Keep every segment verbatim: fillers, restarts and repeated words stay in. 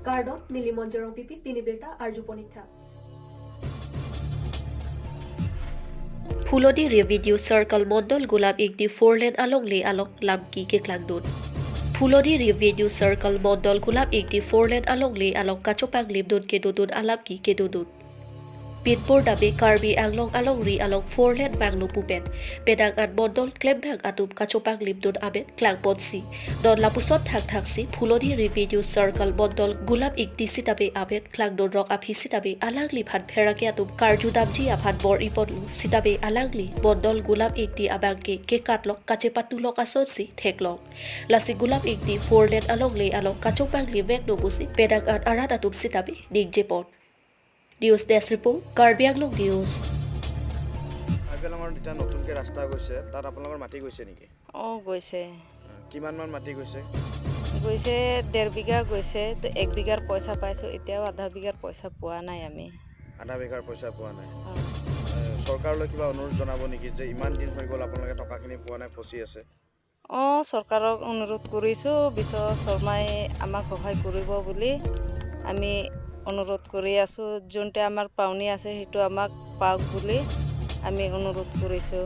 Kardom, neli Monjorong Pipi, pini birta arju ponik tha. Phuloni Revenue Circle Mondol Gulap Ingti four lane alongle along lamki keklangdun. Phuloni Revenue Circle Mondol Gulap Ingti four lane alongle along kachopanglimdun kedodun alamki kedodun. Pinpur dame Karbi Anglong alongri along four lane vanglo pu pen penang an mondol klembang atum kachopanglimdun amen klangponsi, non lapuson thangthangsi Phuloni Revenue Circle Mondol Gulap Ingti sitame amen klangdunrok aphi sitame alangliphan pherangke atum karjudamji aphan bor-iponlo sitame alangli mondol Gulap Ingti abangke kekatlok kachepatulok asonsi theklong. Lasi Gulap Ingti four lane alongle along kachopanglimveklo pusi penang an arat atum sitame ningjepon. News Desk Report, Karbi Anglong News. Karbi আংলঙৰ এতিয়া নতুনকৈ ৰাস্তা গৈছে, তাত আপোনালোকৰ মাটি গৈছে নেকি? অ, গৈছে। কিমান মান মাটি গৈছে? গৈছে ডেৰ বিঘা গৈছে, তো এক বিঘাৰ পইচা পাইছো, এতিয়াও আধা বিঘাৰ পইচা পোৱা নাই আমি। আধা বিঘাৰ পইচা পোৱা নাই। অ। এ, চৰকাৰলৈ কিবা অনুৰোধ জনাব নেকি যে ইমান দিন হৈ গ'ল আপোনালোকে টকাখিনি পোৱা নাই, ফচি আছে? অ, চৰকাৰক অনুৰোধ কৰিছো, বিশ্ব শৰ্মাই আমাক সহায় কৰিব বুলি আমি অনুৰোধ কৰি আছো। যোনটো আমাৰ পাওনি আছে, সেইটো আমাক পাওক বুলি আমি অনুৰোধ কৰিছো।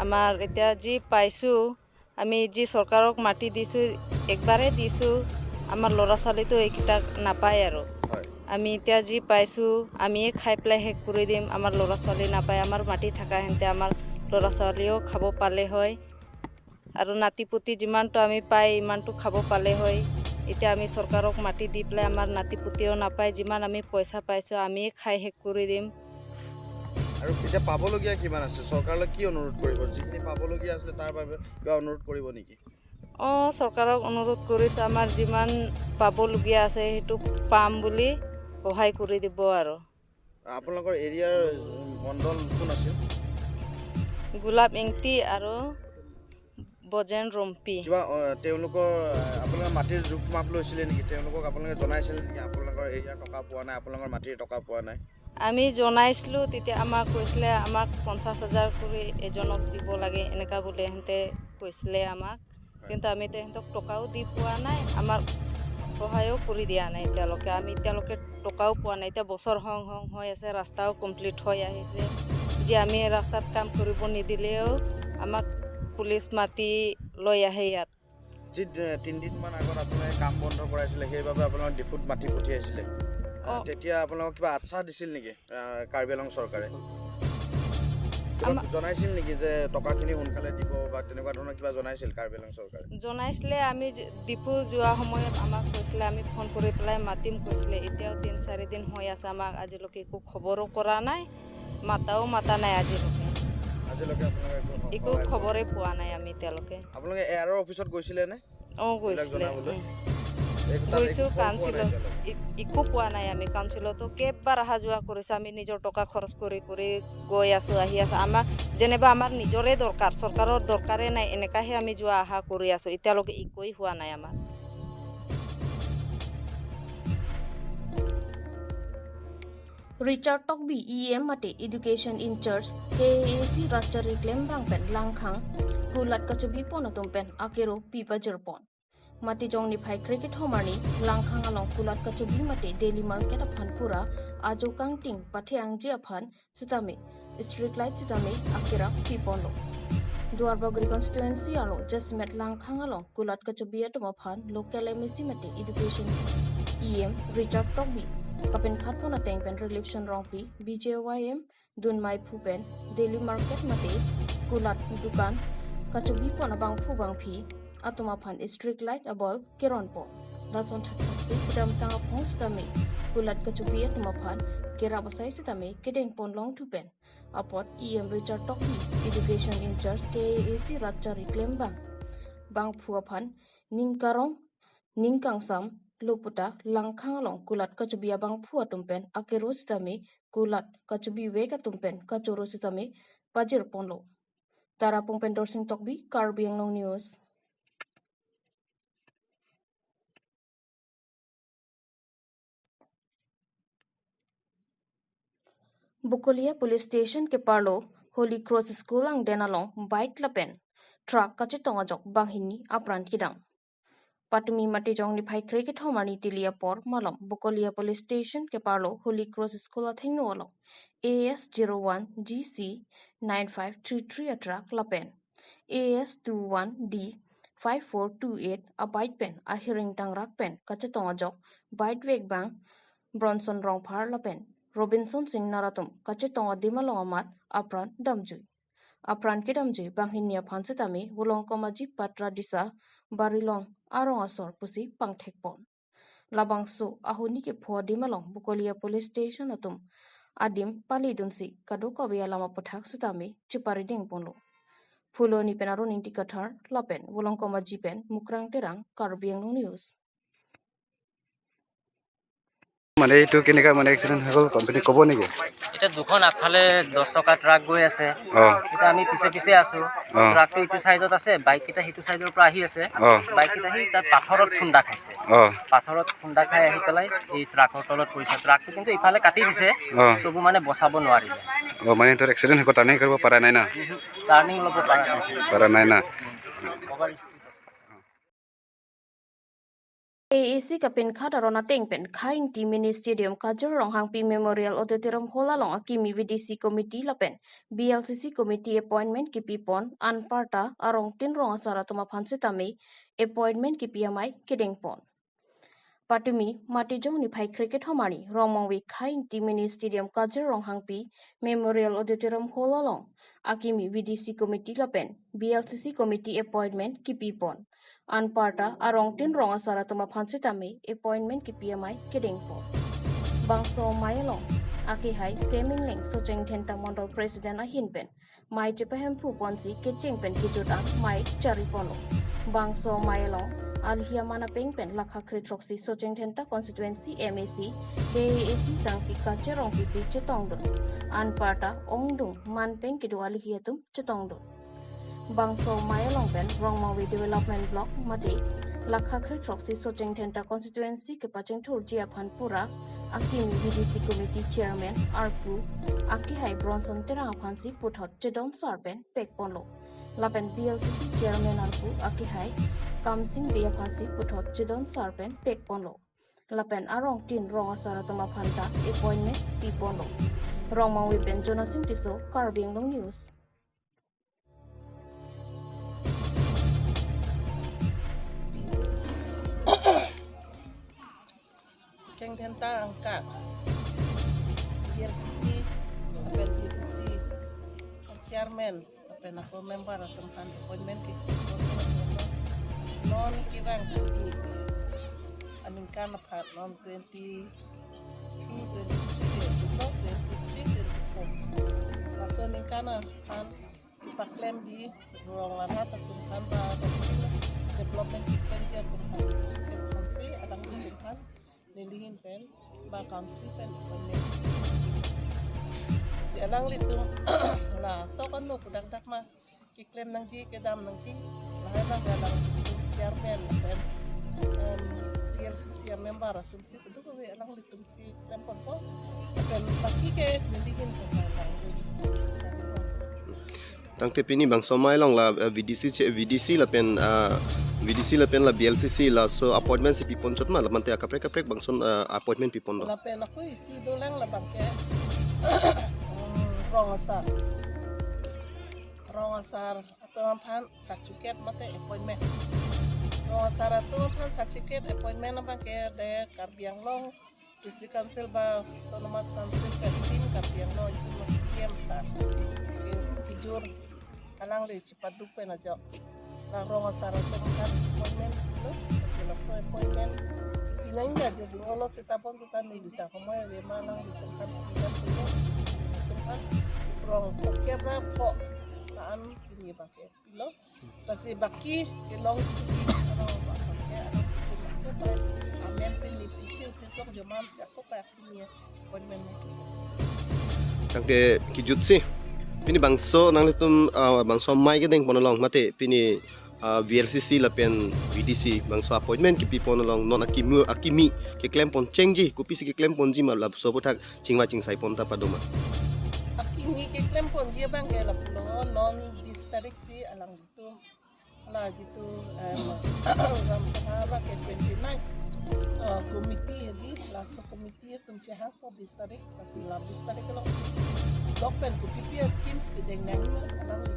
আমাৰ এতিয়া যি পাইছো, আমি যি চৰকাৰক মাটি দিছো, একবাৰে দিছো, আমাৰ ল'ৰা ছোৱালীতো এইকেইটাক নাপায় আৰু। হয়। আমি এতিয়া যি পাইছো, আমিয়ে খাই পেলাই শেষ কৰি দিম। আমাৰ ল'ৰা ছোৱালী নাপায়, আমাৰ মাটি থকা হেনতে আমাৰ ল'ৰা ছোৱালীয়েও খাব পালে হয়। আৰু নাতিপুতি যিমানটো আমি পাই, ইমানটো খাব পালে হয়। এতিয়া আমি চৰকাৰক মাটি দি পেলাই আমাৰ নাতিপুতিও নাপায়, যিমান আমি পইচা পাইছো, আমিয়ে খাই শেষ কৰি দিম। আৰু এতিয়া পাবলগীয়া কিমান আছে? চৰকাৰলৈ কি অনুৰোধ কৰিব? যিখিনি পাবলগীয়া আছিলে, তাৰ বাবে কিবা অনুৰোধ কৰিব নেকি? অ, চৰকাৰক অনুৰোধ কৰিছো, আমাৰ যিমান পাবলগীয়া আছে, সেইটো পাম বুলি সহায় কৰি দিব আৰু। আপোনালোকৰ এৰিয়াৰ, উম, মণ্ডল কোন আছিল? গোলাপ ইংতি আৰু বজেন ৰম্পী। কিবা, অ, তেওঁলোকৰ, আ, আপোনালোকে মাটিৰ জোখ মাপ লৈছিলে নেকি? তেওঁলোকক আপোনালোকে জনাইছিলে নেকি আপোনালোকৰ এৰিয়াৰ টকা পোৱা নাই, আপোনালোকৰ মাটিৰ টকা পোৱা নাই? আমি জনাইছিলো, তেতিয়া আমাক কৈছিলে, আমাক পঞ্চাশ হাজাৰ কৰি এজনক দিব লাগে, এনেকা বুলি সিহঁতে কৈছিলে আমাক। কিন্তু আমি তেহেঁতক টকাও দি পোৱা নাই, আমাৰ সহায়ো কৰি দিয়া নাই এতিয়ালৈকে। আমি এতিয়ালৈকে টকাও পোৱা নাই। এতিয়া বছৰ হং হং হৈ আছে, ৰাস্তাও কমপ্লিট হৈ আহিছে। যে আমি ৰাস্তাত কাম কৰিব নিদিলেও আমাক পুলিচ মাতি লৈ আহে ইয়াত। যি, এ, তিনিদিনমান আগত আপোনাৰ কাম বন্ধ কৰাইছিলে, সেইবাবে আপোনালোকক ডিফুত মাতি পঠিয়াইছিলে। অ। তেতিয়া আপোনালোকক কিবা আশ্বাস দিছিল নেকি, আ, কাৰ্বি আংলং চৰকাৰে? কিবা আমা- জনাইছিল নেকি যে টকাখিনি সোনকালে দিব বা তেনেকুৱা ধৰণৰ কিবা জনাইছিল কাৰ্বি আংলং চৰকাৰে? জনাইছিলে, আমি যে-, ডিফু যোৱা সময়ত আমাক কৈছিলে, আমি ফোন কৰি পেলাই মাতিম কৈছিলে। এতিয়াও তিন চাৰি দিন হৈ আছে, আমাক আজিলৈকে একো খবৰো কৰা নাই, মাতাও মাতা নাই আজিলৈকে। আজিলৈকে আপোনালোকে একো স-, একো সহায় পোৱা খবৰে নাই? পোৱা নাই আমি এতিয়ালৈকে। আপোনালোকে এ আৰৰ অফিচত গৈছিলে নে? অ, এইবিলাক গৈছিলে। জনাবলৈ? উম। এই তাত গৈছো একো ফল পোৱা নাই কাউন্সিলত। এতিয়ালৈকে? এ-, একো পোৱা নাই আমি। কাউন্সিলতো কেইবাৰ অহা যোৱা কৰিছো। আমি নিজৰ টকা খৰচ কৰি কৰি গৈ আছো, আহি আছো। আমাৰ যেনিবা আমাৰ নিজৰে দৰকাৰ, চৰকাৰৰ দৰকাৰে নাই, এনেকাহে আমি যোৱা অহা কৰি আছো। এতিয়ালৈকে একোৱেই হোৱা নাই আমাৰ। Richard Tokbi E M mate Education in Charge K A A C Ratchari klembang pen Langkhang kulat kachobi pon atum pen akero pi pajir pon. Matijong niphai kre-kethom arni Langkhang along kulat kachobi mate daily market aphan pura ajo kangting pathe-angji aphan sitame street light sitame akerak pi ponlo. Duarbagori constituency arlo jasemet Langkhang along kulat kachobi atum aphan local M A C mate education E M Richard Tokbi kapenkhat pon ateng pen Rilipson Rongpi, B J Y M Dunmai phu pen daily market mate kulat dukan kachobi pon abangphu bangphi atum aphan street light abol keron pon. Lason thakthak si kedamtang aphong sitame kulat kachobi atum aphan kerap asai sitame kedeng pon longthu pen apot E M Richard Tokbi, Education in Charge K A A C Ratchari klembang bangphu aphan ning karong ning kangsam lo puta Langkhang along kulat kachobi abangphu atum pen akero sitame kulat kachobi vek atum pen kachoro sitame pajir ponlo. Tarapung pen Dorsing Tokbi, Karbi Anglong News. Bokolia Police Station keparlo Holy Cross School angdeng along bike lapen truck kachetong ajok banghini apran kedam. Patumi Matijong niphai kre kethom arni tili apor malom Bokolia Police Station keparlo Holy Cross School athengno along A S zero one G C nine five three three a truck lapen A S two one D five four two eight a bike pen ahiring tangrak pen kachetong ajok bike vek abang Bronson Rongphar lapen Robinson Singnar atum kachetong adim along amat apran damjui. Apran kedamjui banghini aphan setame Volongkom Aji Patra Disa Barilong arong asor pusi pangthekpon. Labangso ahuni kepho adim along Bokolia Police Station atum adim palidunsi kadokave alam aputhak setame cheparidengponlo. Phuloni pen Arun Ingti Kathar lapen Volongkom Aji pen Mukrang Terang, Karbi Anglong News. মানে এইটো কেনেকা মানে এক্সিডেণ্ট হৈ গ'ল, আপুনি ক'ব নেকি? এতিয়া দুখন আগফালে দহ চকা ট্ৰাক গৈ আছে। অ। এতিয়া আমি পিছে পিছে আছো। অ। ট্ৰাকটো ইটো চাইডত আছে, বাইক কেইটা সিটো চাইডৰ পৰা আহি আছে। অ। বাইক কেইটা সি তাত পাথৰত খুন্দা খাইছে। অ। পাথৰত খুন্দা খাই আহি পেলাই এই ট্ৰাকৰ তলত পৰিছে। ট্ৰাকটো কিন্তু ইফালে কাটি দিছে, অ। তবু মানে বচাব নোৱাৰিলে। অ, মানে সিহঁতৰ এক্সিডেণ্ট হৈ গ'ল, টাৰ্ণিং কৰিব পৰা নাই না? উহু, টাৰ্ণিং ল'ব পৰা নাই। পৰা নাই না? অভাৰ স্পীড আছে। A A C kapinkhat aron ateng pen Khai Ingti Mini Stadium Kajir Ronghangpi Memorial Auditorium Hall along akimi V D C Committee lapen B L C C Committee appointment kipipon anparta arongtin rong asar atum aphan setame appointment kipi amei kedengpon. Patumi Matijong niphai kre kethom arni Rongmongve Khai Ingti Mini Stadium Kajir Ronghangpi Memorial Auditorium Hall along akimi V D C Committee lapen B L C C Committee appointment kipipon. Anparta arongtin rong asar atum aphan setame appointment kipi amei kedengpon. Bangso amei along akehai Semingleng Socheng Dhenta Mondol President ahin pen mei chepahemphu ponsi kecheng pen kejut an mei chariponlo. Bangso mei along aluhi aman apeng pen lakha kre throksi Socheng Dhenta Constituency M A C, K A A C Sangpi Kachir Rongpipi chetongdun. Anparta ongdung manpeng kedo aluhi atum chetongdun. Bangso mei along pen Rongmongve Development Block mate lakha kre throksi Socheng Dhenta Constituency kepachingthurji aphan pura akimi V D C Committee Chairman arpu akehai Bronson Terang aphansi puthot chedon sar pen pekponlo. Lapen B L C C Chairman arpu akehai Kamsing Bey aphansi puthot chedon sar pen pekponlo. Lapen arongtin rong asar atum aphanta appointment piponlo. Rongmongve pen Jonasing Tisso, Karbi Anglong News. Socheng Dhenta angka, B L C C, lapen B D C, chairman, lapen ako member atum aphan appointment ke non kevang kaji aningkan aphan non twenty two, twenty three, twenty four, twenty three, twenty four. Laso aningkan aphan kepaklemji rong arat atum aphan ba development keklemji atum aphan, atum aphansi alanglitum aphan nelihin pen ba council pen appointment. Si alanglitum la tokan no kudak dak ma keklem nangji, kedam nangji, lahai abang alanglitum chairman pen, em, B L C C member atumsi keduk kave alanglitum si klem ponpo, pen baki ke nelihin pen alanglitum. Tangte pini bangso mei along la, eh, V D C che-, V D C lapen, ah, V D C lapen la B L C C laso appointment si pipon chot ma, la mate akaprek kaprek bangson, ah, appointment pipon do. Lapen ako isi dolang labang ke, mm, rong asar. Rong asar atum aphan certificate mate appointment. Rong asar atum aphan certificate appointment abang ke de Karbi Anglong District Council ba Autonomous Council pen Team Karbi Anglong itum C M sir ke, kejur alangli chepaduk pen ajok. La rong asar atum aphan appointment lo, si laso appointment pinang ga je ding olo seta pon seta neli ta komoy re ma alanglitum aphan pinang lo, atum aphan rong pokep ra pho la an pini abang ke pilo. Lasi baki kelong si ano ba ke ano ke ba amen pini P C office lo jomam si ako pa pini appointment. Tangte kejut si. Pini bangso nanglitum, ah, bangso mei kedengpon along mate pini, ah, V L C C lapen V D C bangso appointment kipipon along non akimi, akimi keklem pon chengji, kopisi keklem ponji ma laso aputhak chingvai chingsai pon ta pado ma. Akimi keklem ponji abang ke lapulo non bis tarik si alanglitum la jitu, em, Ram Sabha abang So committee atum chehangpo bis tarik, lasi la bis tarik along dok pen kopi-pi a-schemes kedeng nangji, alangli